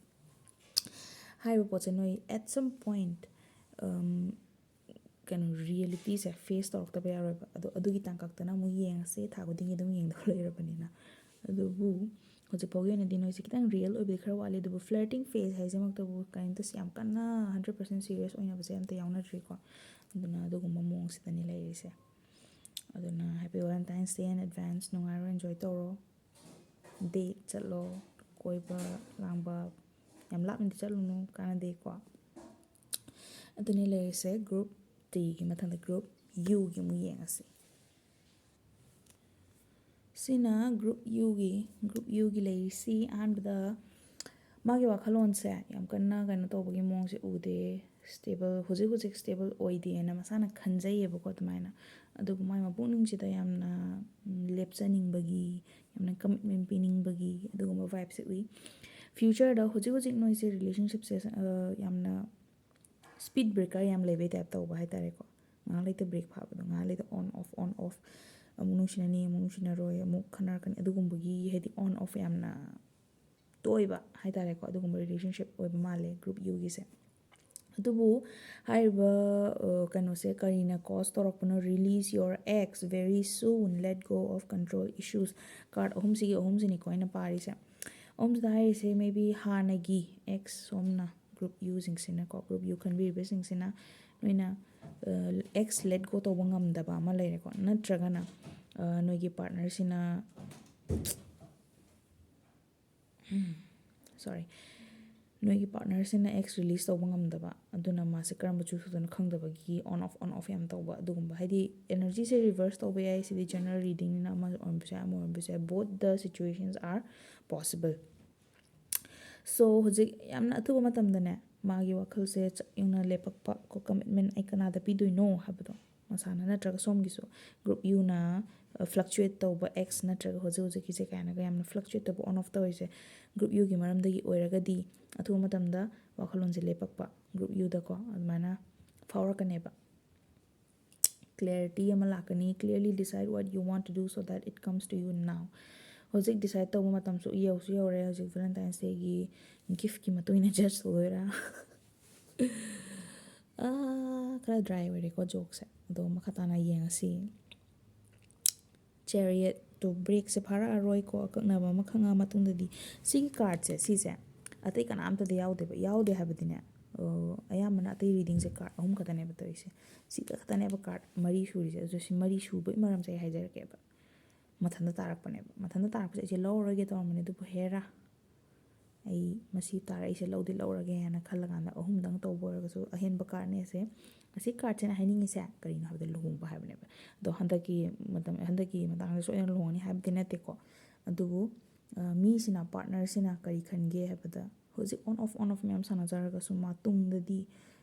ꯍꯥꯏꯔꯤꯕ ꯄꯣꯠꯁꯦ ꯅꯣꯏ at some point, ꯎꯝ, ꯀꯩꯅꯣ, reality ꯁꯦ face ꯇꯧꯔꯛꯇꯕ ꯌꯥꯔꯣꯏꯕ꯫ ꯑꯗꯣ ꯑꯗꯨꯒꯤ ꯇꯥꯡꯀꯛꯇꯅ ꯑꯃꯨꯛ ꯌꯦꯡꯉꯁꯦ, ꯊꯥ ꯈꯨꯗꯤꯡꯒꯤ ꯑꯗꯨꯝ ꯌꯦꯡꯗꯧ ꯂꯩꯔꯕꯅꯤꯅ꯫ ꯑꯗꯨꯕꯨ ꯍꯧꯖꯤꯛ ꯐꯥꯎꯒꯤ ꯑꯣꯏꯅꯗꯤ ꯅꯣꯏꯁꯦ ꯈꯤꯇꯪ real ꯑꯣꯏꯕꯗꯤ ꯈꯔ ꯋꯥꯠꯂꯤ, ꯑꯗꯨꯕꯨ flirting phase ꯍꯥꯏꯁꯤꯃꯛꯇꯕꯨ ꯀꯔꯤꯝꯇ ꯌꯥꯝ ꯀꯟꯅ hundred percent serious ꯑꯣꯏꯅꯕꯁꯦ ꯑꯝꯇ ꯌꯥꯎꯅꯗ꯭ꯔꯤꯀꯣ꯫ ꯑꯗꯨꯅ ꯑꯗꯨꯒꯨꯝꯕ ꯃꯑꯣꯡꯁꯤꯗꯅꯤ ꯂꯩꯔꯤꯁꯦ꯫ ꯑꯗꯨꯅ happy Valentine's Day in advance, ꯅꯨꯡꯉꯥꯏꯔꯣ, enjoy ꯇꯧꯔꯣ, date ꯆꯠꯂꯣ, ꯀꯣꯏꯕ ꯂꯥꯡꯕ, ꯌꯥꯝ ꯂꯥꯞꯅꯗꯤ ꯆꯠꯂꯨꯅꯨ, ꯀꯥꯟꯅꯗꯦꯀꯣ꯫ ꯑꯗꯨꯅꯤ ꯂꯩꯔꯤꯁꯦ group T ꯒꯤ꯫ ꯃꯊꯪꯗ group U ꯒꯤ ꯑꯃꯨꯛ ꯌꯦꯡꯉꯁꯤ꯫ ꯁꯤꯅ group U ꯒꯤ, group U ꯒꯤ ꯂꯩꯔꯤꯁꯤ ꯑꯍꯥꯟꯕꯗ ꯃꯥꯒꯤ ꯋꯥꯈꯜꯂꯣꯟꯁꯦ ꯌꯥꯝ ꯀꯟꯅ ꯀꯩꯅꯣ ꯇꯧꯕꯒꯤ ꯃꯑꯣꯡꯁꯦ ꯎꯗꯦ꯫ ꯁ꯭ꯇꯦꯕꯜ, ꯍꯧꯖꯤꯛ ꯍꯧꯖꯤꯛ ꯁ꯭ꯇꯦꯕꯜ ꯑꯣꯏꯗꯦꯅ ꯃꯁꯥꯅ ꯈꯟꯖꯩꯌꯦꯕꯀꯣ ꯑꯗꯨꯃꯥꯏꯅ꯫ ꯑꯗꯨꯕꯨ ꯃꯥꯏ ꯃꯄꯨꯛꯅꯤꯡꯁꯤꯗ ꯌꯥꯝꯅ, ꯎꯝ, ꯂꯦꯞꯆꯅꯤꯡꯕꯒꯤ, ꯌꯥꯝꯅ ꯀꯃꯤꯠꯃꯦꯟ ꯄꯤꯅꯤꯡꯕꯒꯤ ꯑꯗꯨꯒꯨꯝꯕ ꯚꯥꯏꯕꯁꯦ ꯎꯏ꯫ ꯐ꯭ꯌꯨꯆꯔꯗ ꯍꯧꯖꯤꯛ ꯍꯧꯖꯤꯛ ꯅꯣꯏꯁꯦ ꯔꯤꯂꯦꯁꯟꯁꯤꯞꯁꯦ, ꯑ, ꯌꯥꯝꯅ ꯁ꯭ꯄꯤꯠ ꯕ꯭ꯔꯦꯀꯔ ꯌꯥꯝ ꯂꯩꯕꯩ ꯇꯥꯏꯞ ꯇꯧꯕ ꯍꯥꯏꯇꯥꯔꯦꯀꯣ꯫ ꯉꯥꯏꯍꯥꯛ ꯂꯩꯇ ꯕ꯭ꯔꯦꯛ ꯐꯥꯕꯗꯣ, ꯉꯥꯏꯍꯥꯛ ꯂꯩꯇ ꯑꯣꯟ ꯑꯣꯐ, ꯑꯣꯟ ꯑꯣꯐ, ꯑꯃꯨꯛ ꯅꯨꯡꯁꯤꯅꯅꯤ, ꯑꯃꯨꯛ ꯅꯨꯡꯁꯤꯅꯔꯣꯏ, ꯑꯃꯨꯛ ꯈꯠꯅꯔꯛꯀꯅꯤ, ꯑꯗꯨꯒꯨꯝꯕꯒꯤ ꯍꯥꯏꯗꯤ ꯑꯣꯟ ꯑꯣꯐ ꯌꯥꯝꯅ ꯇꯣꯏꯕ ꯍꯥꯏꯇꯥꯔꯦꯀꯣ꯫ ꯑꯗꯨꯒꯨꯝꯕ ꯔꯤꯂꯦꯁꯟꯁꯤꯞ ꯑꯣꯏꯕ ꯃꯥꯜꯂꯦ ꯒ꯭ꯔꯨꯞ ꯌꯨꯒꯤꯁꯦ꯫ ꯑꯗꯨꯕꯨ ꯍꯥꯏꯔꯤꯕ, ꯑ, ꯀꯩꯅꯣꯁꯦ ꯀꯔꯤꯅ ꯀꯣꯁ ꯇꯧꯔꯛꯄꯅꯣ? "Release your ex very soon, let go of control issues." Card ꯑꯍꯨꯝꯁꯤꯒꯤ ꯑꯍꯨꯝꯁꯤꯅꯤꯀꯣ ꯑꯩꯅ ꯄꯥꯔꯤꯁꯦ꯫ ꯑꯍꯨꯝꯁꯤꯗ ꯍꯥꯏꯔꯤꯁꯦ maybe ꯍꯥꯟꯅꯒꯤ ꯑꯦꯛꯁ ꯁꯣꯝꯅ ꯒ꯭ꯔꯨꯞ ꯌꯨꯁꯤꯡꯁꯤꯅꯀꯣ, ꯒ꯭ꯔꯨꯞ ꯌꯨ ꯈꯟꯕꯤꯔꯤꯕꯁꯤꯡꯁꯤꯅ ꯅꯣꯏꯅ, ꯑ, ꯑꯦꯛꯁ ꯂꯦꯠ ꯒꯣ ꯇꯧꯕ ꯉꯝꯗꯕ ꯑꯃ ꯂꯩꯔꯦꯀꯣ, ꯅꯠꯇ꯭ꯔꯒꯅ, ꯑ, ꯅꯣꯏꯒꯤ ꯄꯥꯔꯠꯅꯔꯁꯤꯅ, ꯁꯣꯔꯤ, ꯅꯣꯏꯒꯤ ꯄꯥꯔꯠꯅꯔꯁꯤꯅ ꯑꯦꯛꯁ ꯔꯤꯂꯤꯁ ꯇꯧꯕ ꯉꯝꯗꯕ, ꯑꯗꯨꯅ ꯃꯥꯁꯦ ꯀꯔꯝꯕ ꯆꯨꯁ ꯇꯧꯗꯣꯏꯅꯣ ꯈꯪꯗꯕꯒꯤ ꯑꯣꯟ ꯑꯣꯐ, ꯑꯣꯟ ꯑꯣꯐ ꯌꯥꯝ ꯇꯧꯕ, ꯑꯗꯨꯒꯨꯝꯕ ꯍꯥꯏꯗꯤ ꯑꯦꯅꯔꯖꯤꯁꯦ ꯔꯤꯚꯔꯁ ꯇꯧꯕ ꯌꯥꯏ꯫ ꯁꯤꯗꯤ ꯖꯦꯅꯔꯦꯜ ꯔꯤꯗꯤꯡꯅꯤꯅ ꯑꯃ ꯑꯣꯏꯔꯝꯕꯁꯨ ꯌꯥꯏ, ꯑꯃ ꯑꯣꯏꯔꯝꯕꯁꯨ ꯌꯥꯏ, both the situations are possible꯫ So ꯍꯧꯖꯤꯛ ꯌꯥꯝꯅ ꯑꯊꯨꯕ ꯃꯇꯝꯗꯅꯦ ꯃꯥꯒꯤ ꯋꯥꯈꯜꯁꯦ ꯆꯞ ꯌꯨꯡꯅ ꯂꯦꯞꯄꯛꯄ ꯀꯣ, ꯀꯃꯤꯠꯃꯦꯟ ꯑꯩ ꯀꯅꯥꯗ ꯄꯤꯗꯣꯏꯅꯣ ꯍꯥꯏꯕꯗꯣ ꯃꯁꯥꯅ, ꯅꯠꯇ꯭ꯔꯒ ꯁꯣꯝꯒꯤꯁꯨ ꯒ꯭ꯔꯨꯞ ꯌꯨꯅ ꯐ꯭ꯂꯛꯆꯨꯌꯦꯠ ꯇꯧꯕ ꯑꯦꯛꯁ ꯅꯠꯇ꯭ꯔꯒ ꯍꯧꯖꯤꯛ ꯍꯧꯖꯤꯛꯀꯤꯁꯦ ꯀꯥꯏꯅꯒ ꯌꯥꯝꯅ ꯐ꯭ꯂꯛꯆꯨꯌꯦꯠ ꯇꯧꯕ, ꯑꯣꯟ ꯑꯣꯐ ꯇꯧꯔꯤꯁꯦ ꯒ꯭ꯔꯨꯞ ꯌꯨꯒꯤ ꯃꯔꯝꯗꯒꯤ ꯑꯣꯏꯔꯒꯗꯤ ꯑꯊꯨꯕ ꯃꯇꯝꯗ ꯋꯥꯈꯜꯂꯣꯟꯁꯦ ꯂꯦꯞꯄꯛꯄ ꯒ꯭ꯔꯨꯞ ꯌꯨꯗꯀꯣ ꯑꯗꯨꯃꯥꯏꯅ ꯐꯥꯎꯔꯛꯀꯅꯦꯕ꯫ ꯀ꯭ꯂꯦꯔꯤꯇꯤ ꯑꯃ ꯂꯥꯛꯀꯅꯤ꯫ Clearly decide what you want to do so that it comes to you now. ꯍꯧꯖꯤꯛ ꯗꯤꯁꯥꯏꯠ ꯇꯧꯕ ꯃꯇꯝꯁꯨ ꯌꯧꯁꯨ ꯌꯧꯔꯦ꯫ ꯍꯧꯖꯤꯛ ꯚꯦꯂꯦꯟꯇꯥꯏꯟꯁ ꯗꯦꯒꯤ ꯒꯤꯐꯀꯤ ꯃꯇꯨꯡ ꯏꯟꯅ ꯖꯁ ꯇꯧꯗꯣꯏꯔꯥ? ꯑꯥ, ꯈꯔ ꯗ꯭ꯔꯥꯏ ꯑꯣꯏꯔꯦꯀꯣ ꯖꯣꯛꯁꯦ, ꯑꯗꯣ ꯃꯈꯥ ꯇꯥꯅ ꯌꯦꯡꯉꯁꯤ꯫ ꯆꯦꯔꯤꯌꯠꯇꯣ ꯕ꯭ꯔꯦꯛꯁꯦ ꯐꯥꯔꯛꯑꯔꯣꯏꯀꯣ, ꯑꯀꯛꯅꯕ ꯑꯃ ꯈꯪꯉ ꯃꯇꯨꯡꯗꯗꯤ꯫ ꯁꯤꯒꯤ ꯀꯥꯔꯠꯁꯦ, ꯁꯤꯁꯦ ꯑꯇꯩ ꯀꯅꯥꯝꯇꯗ ꯌꯥꯎꯗꯦꯕ꯫ ꯌꯥꯎꯗꯦ ꯍꯥꯏꯕꯗꯤꯅꯦ, ꯑ, ꯑꯌꯥꯝꯕꯅ ꯑꯇꯩ ꯔꯤꯗꯤꯡꯁꯦ ꯀꯥꯔꯠ ꯑꯍꯨꯝ ꯈꯛꯇꯅꯦꯕ ꯇꯧꯔꯤꯁꯦ꯫ ꯁꯤ ꯈꯛꯇꯅꯦꯕ ꯀꯥꯔꯠ ꯃꯔꯤ ꯁꯨꯔꯤꯁꯦ꯫ ꯑꯗꯨ ꯁꯤ ꯃꯔꯤ ꯁꯨꯕꯒꯤ ꯃꯔꯝꯁꯦ ꯑꯩ ꯍꯥꯏꯖꯔꯛꯀꯦꯕ꯫ ꯃꯊꯟꯇ ꯇꯥꯔꯛꯄꯅꯦꯕ꯫ ꯃꯊꯟꯇ ꯇꯥꯔꯛꯄꯁꯦ ꯑꯩꯁꯦ ꯂꯧꯔꯔꯣꯏꯒꯦ ꯇꯧꯔꯝꯕꯅꯦ, ꯑꯗꯨꯕꯨ ꯍꯦꯔꯥ, ꯑꯩ ꯃꯁꯤ ꯇꯥꯔꯛꯏꯁꯦ ꯂꯧꯗꯤ ꯂꯧꯔꯒꯦ ꯍꯥꯏꯅ ꯈꯜꯂꯀꯥꯟꯗ ꯑꯍꯨꯝꯗꯪ ꯇꯧꯕ ꯑꯣꯏꯔꯒꯁꯨ ꯑꯍꯦꯟꯕ ꯀꯥꯔꯠꯅꯦ ꯑꯁꯦ꯫ ꯑꯁꯤ ꯀꯥꯔꯠꯁꯤꯅ ꯍꯥꯏꯅꯤꯡꯉꯤꯁꯦ ꯀꯔꯤꯅꯣ ꯍꯥꯏꯕꯗ ꯂꯨꯍꯣꯡꯕ ꯍꯥꯏꯕꯅꯦꯕ꯫ ꯑꯗꯣ ꯍꯟꯗꯛꯀꯤ ꯃꯇꯝ, ꯍꯟꯗꯛꯀꯤ ꯃꯇꯥꯡꯗ ꯁꯣꯏꯗꯅ ꯂꯨꯍꯣꯡꯒꯅꯤ ꯍꯥꯏꯕꯗꯤ ꯅꯠꯇꯦꯀꯣ, ꯑꯗꯨꯕꯨ ꯃꯤꯁꯤꯅ, ꯄꯥꯔꯠꯅꯔꯁꯤꯅ ꯀꯔꯤ ꯈꯟꯒꯦ ꯍꯥꯏꯕꯗ, ꯍꯧꯖꯤꯛ on off on off ꯃꯌꯥꯝ ꯁꯥꯟꯅꯖꯔꯒꯁꯨ ꯃꯥ ꯇꯨꯡꯗꯗꯤ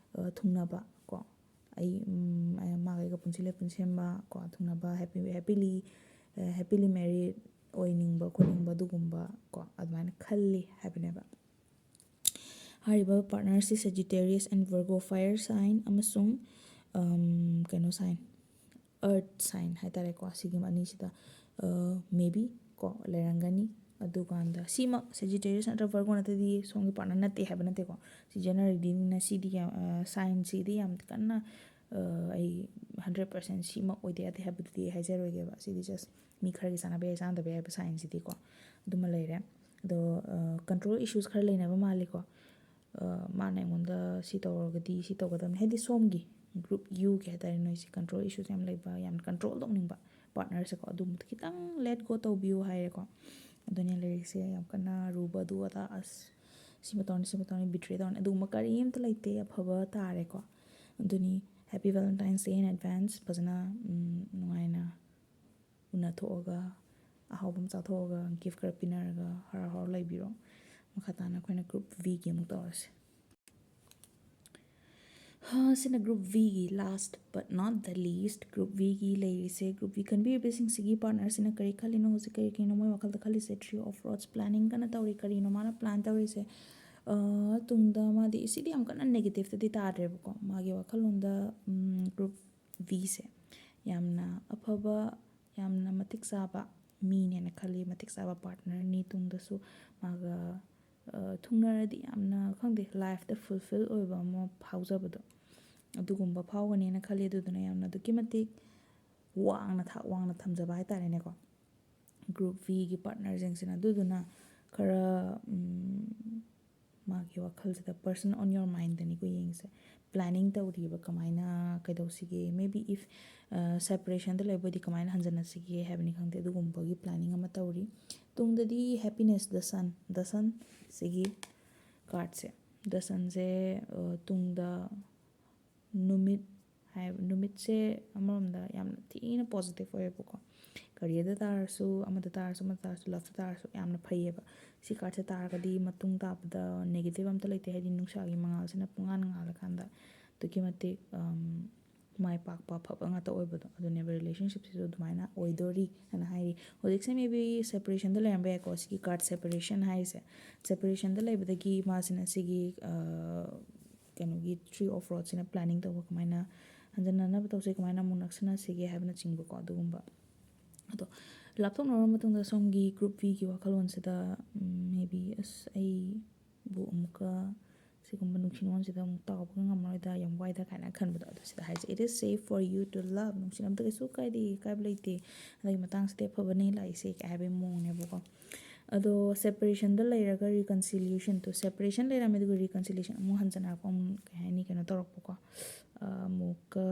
ꯊꯨꯡꯅꯕ ꯀꯣ, ꯑꯩ ꯃꯥꯒ ꯑꯩꯒ ꯄꯨꯟꯁꯤ ꯂꯦꯞꯄꯨꯟ ꯁꯦꯝꯕ ꯀꯣ, ꯊꯨꯡꯅꯕ, happy happily happily married ꯑꯣꯏꯅꯤꯡꯕ ꯈꯣꯠꯅꯤꯡꯕ ꯑꯗꯨꯒꯨꯝꯕ ꯀꯣ, ꯑꯗꯨꯃꯥꯏꯅ ꯈꯜꯂꯤ ꯍꯥꯏꯕꯅꯦꯕ꯫ ꯍꯥꯏꯔꯤꯕ ꯄꯥꯔꯠꯅꯔꯁꯤ Sagittarius and Virgo fire sign ꯑꯃꯁꯨꯡ ꯀꯩꯅꯣ sign, earth sign ꯍꯥꯏꯇꯥꯔꯦꯀꯣ꯫ ꯁꯤꯒꯤ ꯑꯅꯤꯁꯤꯗ maybe ꯀꯣ ꯂꯩꯔꯝꯒꯅꯤ꯫ ꯑꯗꯨꯀꯥꯟꯗ ꯁꯤꯃꯛ Sagittarius ꯅꯠꯇ꯭ꯔꯒ Virgo ꯅꯠꯇ꯭ꯔꯗꯤ ꯁꯣꯝꯒꯤ ꯄꯥꯔꯠꯅꯔ ꯅꯠꯇꯦ ꯍꯥꯏꯕ ꯅꯠꯇꯦꯀꯣ꯫ ꯁꯤ generalityꯅꯤꯅ ꯁꯤꯗꯤ ꯌꯥꯝ, signꯁꯤꯗꯤ ꯌꯥꯝ ꯀꯟꯅ ꯑꯩ hundred percent ꯁꯤꯃꯛ ꯑꯣꯏꯗ ꯌꯥꯗꯦ ꯍꯥꯏꯕꯗꯨꯗꯤ ꯑꯩ ꯍꯥꯏꯖꯔꯣꯏꯒꯦꯕ꯫ ꯁꯤꯗꯤ just ꯃꯤ ꯈꯔꯒꯤ ꯆꯥꯟꯅꯕ ꯌꯥꯏ, ꯆꯥꯟꯅꯗꯕ ꯌꯥꯏ ꯍꯥꯏꯕ signꯁꯤꯗꯤꯀꯣ꯫ ꯑꯗꯨꯃ ꯂꯩꯔꯦ꯫ ꯑꯗꯣ control issues ꯈꯔ ꯂꯩꯅꯕ ꯃꯥꯜꯂꯤꯀꯣ꯫ ꯃꯥꯅ ꯑꯩꯉꯣꯟꯗ ꯁꯤ ꯇꯧꯔꯒꯗꯤ ꯁꯤ ꯇꯧꯒꯗꯕꯅꯤ, ꯍꯥꯏꯗꯤ ꯁꯣꯝꯒꯤ group Uꯒꯤ ꯍꯥꯏꯇꯥꯔꯦ, ꯅꯣꯏꯁꯦ control issues ꯌꯥꯝ ꯂꯩꯕ, ꯌꯥꯝ control ꯇꯧꯅꯤꯡꯕ ꯄꯥꯔꯠꯅꯔꯁꯦꯀꯣ꯫ ꯑꯗꯨꯝꯕꯗꯣ ꯈꯤꯇꯪ let go ꯇꯧꯕꯤꯌꯨ ꯍꯥꯏꯔꯦꯀꯣ꯫ ꯑꯗꯨꯅ ꯂꯥꯏꯔꯤꯛꯁꯦ ꯌꯥꯝ ꯀꯟꯅ ꯑꯔꯨꯕ ꯑꯗꯨ ꯑꯗꯥ, ꯑꯁ ꯁꯤꯃ ꯇꯧꯔꯅꯤ, ꯁꯤꯃ ꯇꯧꯔꯅꯤ, betray ꯇꯧꯔꯅꯤ, ꯑꯗꯨꯒꯨꯝꯕ ꯀꯔꯤꯝꯇ ꯂꯩꯇꯦ꯫ ꯑꯐꯕ ꯇꯥꯔꯦꯀꯣ꯫ ꯑꯗꯨꯅꯤ, happy Valentine's Day in advance꯫ ꯐꯖꯅ ꯅꯨꯡꯉꯥꯏꯅ ꯎꯅꯊꯣꯛꯑꯒ, ꯑꯍꯥꯎꯕ ꯑꯃ ꯆꯥꯊꯣꯛꯑꯒ, gift ꯈꯔ ꯄꯤꯅꯔꯒ ꯍꯔꯥꯎ ꯍꯔꯥꯎ ꯂꯩꯕꯤꯔꯣ꯫ ꯃꯈꯥ ꯇꯥꯅ ꯑꯩꯈꯣꯏꯅ group Vꯒꯤ ꯑꯃꯨꯛ ꯇꯧꯔꯁꯦ꯫ ꯁꯤꯅ group Vꯒꯤ last but not the least, group Vꯒꯤ ꯂꯩꯔꯤꯁꯦ꯫ Group V ꯈꯟꯕꯤꯔꯤꯕꯁꯤꯡꯁꯤꯒꯤ ꯄꯥꯔꯠꯅꯔꯁꯤꯅ ꯀꯔꯤ ꯈꯜꯂꯤꯅꯣ, ꯍꯧꯖꯤꯛ ꯀꯔꯤ ꯀꯔꯤꯅꯣ ꯃꯣꯏ ꯋꯥꯈꯜꯗ ꯈꯜꯂꯤꯁꯦ? Three of Rods planning ꯀꯟꯅ ꯇꯧꯔꯤ꯫ ꯀꯔꯤꯅꯣ ꯃꯥꯅ plan ꯇꯧꯔꯤꯁꯦ? ꯇꯨꯡꯗ ꯃꯥꯗꯤ, ꯁꯤꯗꯤ ꯌꯥꯝ ꯀꯟꯅ negativeꯇꯗꯤ ꯇꯥꯗ꯭ꯔꯦꯕꯀꯣ꯫ ꯃꯥꯒꯤ ꯋꯥꯈꯜꯂꯣꯟꯗ group Vꯁꯦ ꯌꯥꯝꯅ ꯑꯐꯕ, ꯌꯥꯝꯅ ꯃꯇꯤꯛ ꯆꯥꯕ ꯃꯤꯅꯦꯅ ꯈꯜꯂꯤ, ꯃꯇꯤꯛ ꯆꯥꯕ ꯄꯥꯔꯠꯅꯔꯅꯤ꯫ ꯇꯨꯡꯗꯁꯨ ꯃꯥꯒ ꯊꯨꯡꯅꯔꯗꯤ ꯌꯥꯝꯅ, ꯈꯪꯗꯦ, ꯂꯥꯏꯐꯇ fulfill ꯑꯣꯏꯕ ꯑꯃ ꯐꯥꯎꯖꯕꯗꯣ, ꯑꯗꯨꯒꯨꯝꯕ ꯐꯥꯎꯒꯅꯦꯅ ꯈꯜꯂꯤ꯫ ꯑꯗꯨꯗꯨꯅ ꯌꯥꯝꯅ ꯑꯗꯨꯛꯀꯤ ꯃꯇꯤꯛ ꯋꯥꯡꯅ, ꯊꯥꯛ ꯋꯥꯡꯅ ꯊꯝꯖꯕ ꯍꯥꯏꯇꯥꯔꯦꯅꯦꯀꯣ, group Vꯒꯤ ꯄꯥꯔꯠꯅꯔꯁꯤꯡꯁꯤꯅ꯫ ꯑꯗꯨꯗꯨꯅ ꯈꯔ ꯃꯥꯒꯤ ꯋꯥꯈꯜꯁꯤꯗ, person on your mindꯗꯅꯤꯀꯣ ꯌꯦꯡꯉꯤꯁꯦ꯫ Planning ꯇꯧꯔꯤꯕ, ꯀꯃꯥꯏꯅ ꯀꯩꯗꯧꯁꯤꯒꯦ, maybe if separationꯗ ꯂꯩꯕ ꯑꯣꯏꯗꯤ ꯀꯃꯥꯏꯅ ꯍꯟꯖꯟꯅꯁꯤꯒꯦ ꯍꯥꯏꯕꯅꯤ ꯈꯪꯗꯦ, ꯑꯗꯨꯒꯨꯝꯕꯒꯤ planning ꯑꯃ ꯇꯧꯔꯤ꯫ ꯇꯨꯡꯗꯗꯤ happiness, the Sun, the Sunꯁꯤꯒꯤ cardꯁꯦ, the Sunꯁꯦ ꯇꯨꯡꯗ ꯅꯨꯃꯤꯠ ꯍꯥꯏ, ꯅꯨꯃꯤꯠꯁꯦ ꯑꯃꯔꯣꯝꯗ ꯌꯥꯝꯅ ꯊꯤꯅ positive ꯑꯣꯏꯌꯦꯕꯀꯣ꯫ ꯀꯔꯤꯌꯔꯗ ꯇꯥꯔꯁꯨ, ꯑꯃꯗ ꯇꯥꯔꯁꯨ, ꯑꯃꯗ ꯇꯥꯔꯁꯨ, ꯂꯞꯇ ꯇꯥꯔꯁꯨ ꯌꯥꯝꯅ ꯐꯩꯌꯦꯕ꯫ ꯁꯤ ꯀꯥꯔꯠꯁꯦ ꯇꯥꯔꯒꯗꯤ ꯃꯇꯨꯡ ꯇꯥꯕꯗ ꯅꯦꯒꯦꯇꯤꯞ ꯑꯝꯇ ꯂꯩꯇꯦ, ꯍꯥꯏꯗꯤ ꯅꯨꯡꯁꯥꯒꯤ ꯃꯉꯥꯜꯁꯤꯅ ꯄꯨꯡꯉꯥꯟ ꯉꯥꯜꯂꯀꯥꯟꯗ ꯑꯗꯨꯛꯀꯤ ꯃꯇꯤꯛ ꯃꯥꯏ ꯄꯥꯛꯄ ꯑꯐꯕ ꯉꯥꯛꯇ ꯑꯣꯏꯕꯗꯣ, ꯑꯗꯨꯅꯦꯕ ꯔꯤꯂꯦꯁꯟꯁꯤꯞꯁꯤꯁꯨ ꯑꯗꯨꯃꯥꯏꯅ ꯑꯣꯏꯗꯣꯔꯤ ꯍꯥꯏꯅ ꯍꯥꯏꯔꯤ꯫ ꯍꯧꯖꯤꯛꯁꯦ maybe separation ꯗ ꯂꯩꯔꯝꯕ ꯌꯥꯏꯀꯣ, ꯁꯤꯒꯤ ꯀꯥꯔꯠ separation ꯍꯥꯏꯔꯤꯁꯦ꯫ Separation ꯗ ꯂꯩꯕꯗꯒꯤ ꯃꯥꯁꯤꯅ ꯁꯤꯒꯤ ꯀꯩꯅꯣꯒꯤ Three of Rods ꯁꯤꯅ planning ꯇꯧꯕ, ꯀꯃꯥꯏꯅ ꯍꯟꯖꯟꯅꯅꯕ ꯇꯧꯁꯤ, ꯀꯃꯥꯏꯅ ꯑꯃꯨꯛ ꯅꯛꯁꯤꯟꯅꯁꯤꯒꯦ ꯍꯥꯏꯕꯅꯆꯤꯡꯕꯀꯣ, ꯑꯗꯨꯒꯨꯝꯕ꯫ ꯑꯗꯣ ꯂꯥꯞꯊꯣꯛꯅꯔꯕ ꯃꯇꯨꯡꯗ ꯁꯣꯝꯒꯤ group B ꯒꯤ ꯋꯥꯈꯜꯂꯣꯟꯁꯤꯗ maybe ꯑꯁ ꯑꯩꯕꯨ ꯑꯃꯨꯛꯀ ꯁꯤꯒꯨꯝꯕ ꯅꯨꯡꯁꯤ ꯅꯨꯡꯉꯣꯟꯁꯤꯗ ꯑꯃꯨꯛ ꯇꯥꯎꯕꯒ ꯉꯝꯃꯔꯣꯏꯗ, ꯌꯥꯝ ꯋꯥꯏꯗ ꯀꯥꯏꯅ ꯈꯟꯕꯗꯣ, ꯑꯗꯨ ꯁꯤꯗ ꯍꯥꯏꯁꯦ, "It is safe for you to love", ꯅꯨꯡꯁꯤꯅꯕꯗ ꯀꯩꯁꯨ ꯀꯥꯏꯗꯦ, ꯀꯥꯏꯕ ꯂꯩꯇꯦ, ꯑꯗꯒꯤ ꯃꯇꯥꯡꯁꯤꯗꯤ ꯑꯐꯕꯅꯦ ꯂꯥꯛꯏꯁꯦ ꯀꯥꯏ ꯍꯥꯏꯕꯒꯤ ꯃꯑꯣꯡꯅꯦꯕꯀꯣ꯫ ꯑꯗꯣ separation ꯗ ꯂꯩꯔꯒ reconciliation ꯇꯣ, separation ꯂꯩꯔꯝꯃꯦ ꯑꯗꯨꯒ reconciliation ꯑꯃꯨꯛ ꯍꯟꯖꯟꯅꯔꯛꯄ, ꯑꯃꯨꯛ ꯀꯩ ꯍꯥꯏꯅꯤ, ꯀꯩꯅꯣ ꯇꯧꯔꯛꯄꯀꯣ, ꯑꯃꯨꯛꯀ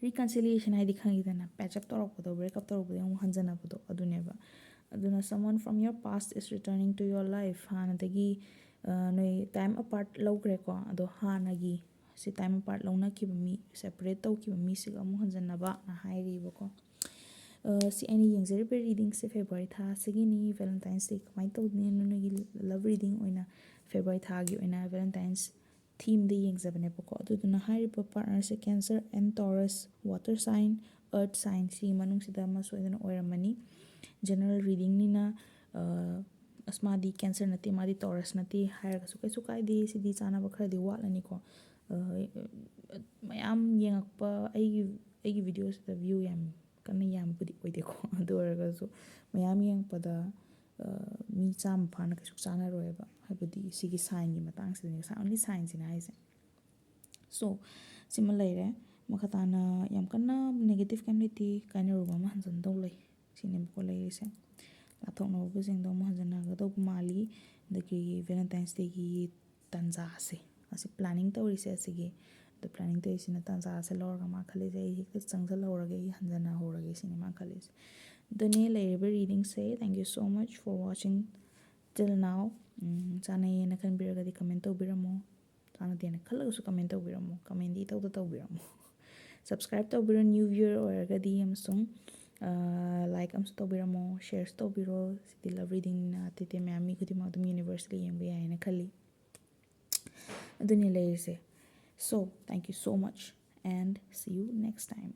reconciliation ꯍꯥꯏꯗꯤ ꯈꯪꯉꯤꯗꯅ, patch up ꯇꯧꯔꯛꯄꯗꯣ, break up ꯇꯧꯔꯛꯄꯗꯒꯤ ꯑꯃꯨꯛ ꯍꯟꯖꯟꯅꯕꯗꯣ, ꯑꯗꯨꯅꯦꯕ꯫ ꯑꯗꯨꯅ someone from your past is returning to your life, ꯍꯥꯟꯅꯗꯒꯤ ꯅꯣꯏ time apart ꯂꯧꯈ꯭ꯔꯦꯀꯣ, ꯑꯗꯣ ꯍꯥꯟꯅꯒꯤ ꯁꯤ time apart ꯂꯧꯅꯈꯤꯕ ꯃꯤ, separate ꯇꯧꯈꯤꯕ ꯃꯤꯁꯤꯒ ꯑꯃꯨꯛ ꯍꯟꯖꯟꯅꯕꯅ ꯍꯥꯏꯔꯤꯕꯀꯣ꯫ ꯁꯤ ꯑꯩꯅ ꯌꯦꯡꯖꯔꯤꯕ reading ꯁꯦ February ꯊꯥ ꯑꯁꯤꯒꯤꯅꯤ꯫ Valentine's Day ꯀꯃꯥꯏꯅ ꯇꯧꯗꯣꯏꯅꯣ, ꯅꯣꯏꯒꯤ love reading ꯑꯣꯏꯅ February ꯊꯥꯒꯤ ꯑꯣꯏꯅ Valentine's theme ꯗ ꯌꯦꯡꯖꯕꯅꯦꯕꯀꯣ꯫ ꯑꯗꯨꯗꯨꯅ ꯍꯥꯏꯔꯤꯕ partner say Cancer and Taurus, water sign, earth sign, ꯁꯤꯒꯤ ꯃꯅꯨꯡꯁꯤꯗ ꯑꯃ ꯁꯣꯏꯗꯅ ꯑꯣꯏꯔꯝꯃꯅꯤ꯫ General reading ꯅꯤꯅ, ꯑꯁ ꯃꯥꯗꯤ Cancer ꯅꯠꯇꯦ, ꯃꯥꯗꯤ Taurus ꯅꯠꯇꯦ ꯍꯥꯏꯔꯒꯁꯨ ꯀꯩꯁꯨ ꯀꯥꯏꯗꯦ, ꯁꯤꯗꯤ ꯆꯥꯟꯅꯕ ꯈꯔꯗꯤ ꯋꯥꯠꯂꯅꯤꯀꯣ꯫ ꯃꯌꯥꯝ ꯌꯦꯡꯉꯛꯄ, ꯑꯩꯒꯤ ꯑꯩꯒꯤ video ꯁꯤꯗ view ꯌꯥꯝ ꯀꯟꯅ ꯌꯥꯝꯕꯕꯨꯗꯤ ꯑꯣꯏꯗꯦꯀꯣ, ꯑꯗꯨ ꯑꯣꯏꯔꯒꯁꯨ ꯃꯌꯥꯝ ꯌꯦꯡꯉꯛꯄꯗ ꯃꯤ ꯆꯥꯝꯃ ꯐꯥꯅ ꯀꯩꯁꯨ ꯆꯥꯟꯅꯔꯣꯏꯕ, ꯍꯥꯏꯕꯗꯤ ꯁꯤꯒꯤ sign ꯒꯤ ꯃꯇꯥꯡꯁꯤꯗꯅꯦ, only sign ꯁꯤꯅ ꯍꯥꯏꯁꯦ꯫ So ꯁꯤꯃ ꯂꯩꯔꯦ꯫ ꯃꯈꯥ ꯇꯥꯅ ꯌꯥꯝ ꯀꯟꯅ negative ꯀꯩꯝ ꯂꯩꯇꯦ, ꯀꯥꯏꯅꯔꯨꯕ ꯑꯃ ꯍꯟꯖꯟꯗꯧ ꯂꯩ, ꯁꯤꯅꯦꯕꯀꯣ ꯂꯩꯔꯤꯁꯦ꯫ ꯂꯥꯞꯊꯣꯛꯅꯔꯨꯕꯁꯤꯡꯗꯣ ꯑꯃꯨꯛ ꯍꯟꯖꯟꯅꯒꯗꯧꯕ ꯃꯥꯜꯂꯤ꯫ ꯑꯗꯒꯤ Valentine's Day ꯒꯤ ꯇꯥꯟꯖꯥꯁꯦ, ꯑꯁꯤ planning ꯇꯧꯔꯤꯁꯦ, ꯑꯁꯤꯒꯤ ꯑꯗꯣ planning ꯇꯧꯔꯤꯁꯤꯅ ꯇꯥꯟꯖꯥꯁꯦ ꯂꯧꯔꯒ ꯃꯥ ꯈꯜꯂꯤꯁꯦ, "ꯑꯩ ꯍꯦꯛꯇ ꯆꯪꯁꯤꯜꯍꯧꯔꯒꯦ, ꯑꯩ ꯍꯟꯖꯟꯅꯍꯧꯔꯒꯦ", ꯁꯤꯅꯤ ꯃꯥ ꯈꯜꯂꯤꯁꯦ꯫ ꯑꯗꯨꯅꯦ ꯂꯩꯔꯤꯕ reading say. Thank you so much for watching till now꯫ ꯆꯥꯟꯅꯩꯌꯦꯅ ꯈꯟꯕꯤꯔꯒꯗꯤ comment ꯇꯧꯕꯤꯔꯝꯃꯣ, ꯆꯥꯟꯅꯗꯦꯅ ꯈꯜꯂꯒꯁꯨ comment ꯇꯧꯕꯤꯔꯝꯃꯣ, comment ꯗꯤ ꯏꯇꯧꯗ ꯇꯧꯕꯤꯔꯝꯃꯣ꯫ Subscribe ꯇꯧꯕꯤꯔꯣ, new viewer ꯑꯣꯏꯔꯒꯗꯤ, ꯑꯃꯁꯨꯡ ꯂꯥꯏꯛ ꯑꯃꯁꯨ ꯇꯧꯕꯤꯔꯝꯃꯣ, ꯁꯤꯌꯔꯁꯨ ꯇꯧꯕꯤꯔꯣ꯫ ꯁꯤꯗꯤ ꯂꯚ ꯔꯤꯗꯤꯡꯅ ꯑꯇꯩ ꯑꯇꯩ ꯃꯌꯥꯝ, ꯃꯤ ꯈꯨꯗꯤꯡꯃꯛ ꯑꯗꯨꯝ ꯌꯨꯅꯤꯚꯔꯁꯦꯜꯂꯤ ꯌꯦꯡꯕ ꯌꯥꯏ ꯍꯥꯏꯅ ꯈꯜꯂꯤ꯫ ꯑꯗꯨꯅꯤ ꯂꯩꯔꯤꯁꯦ꯫ So thank you so much and see you next time.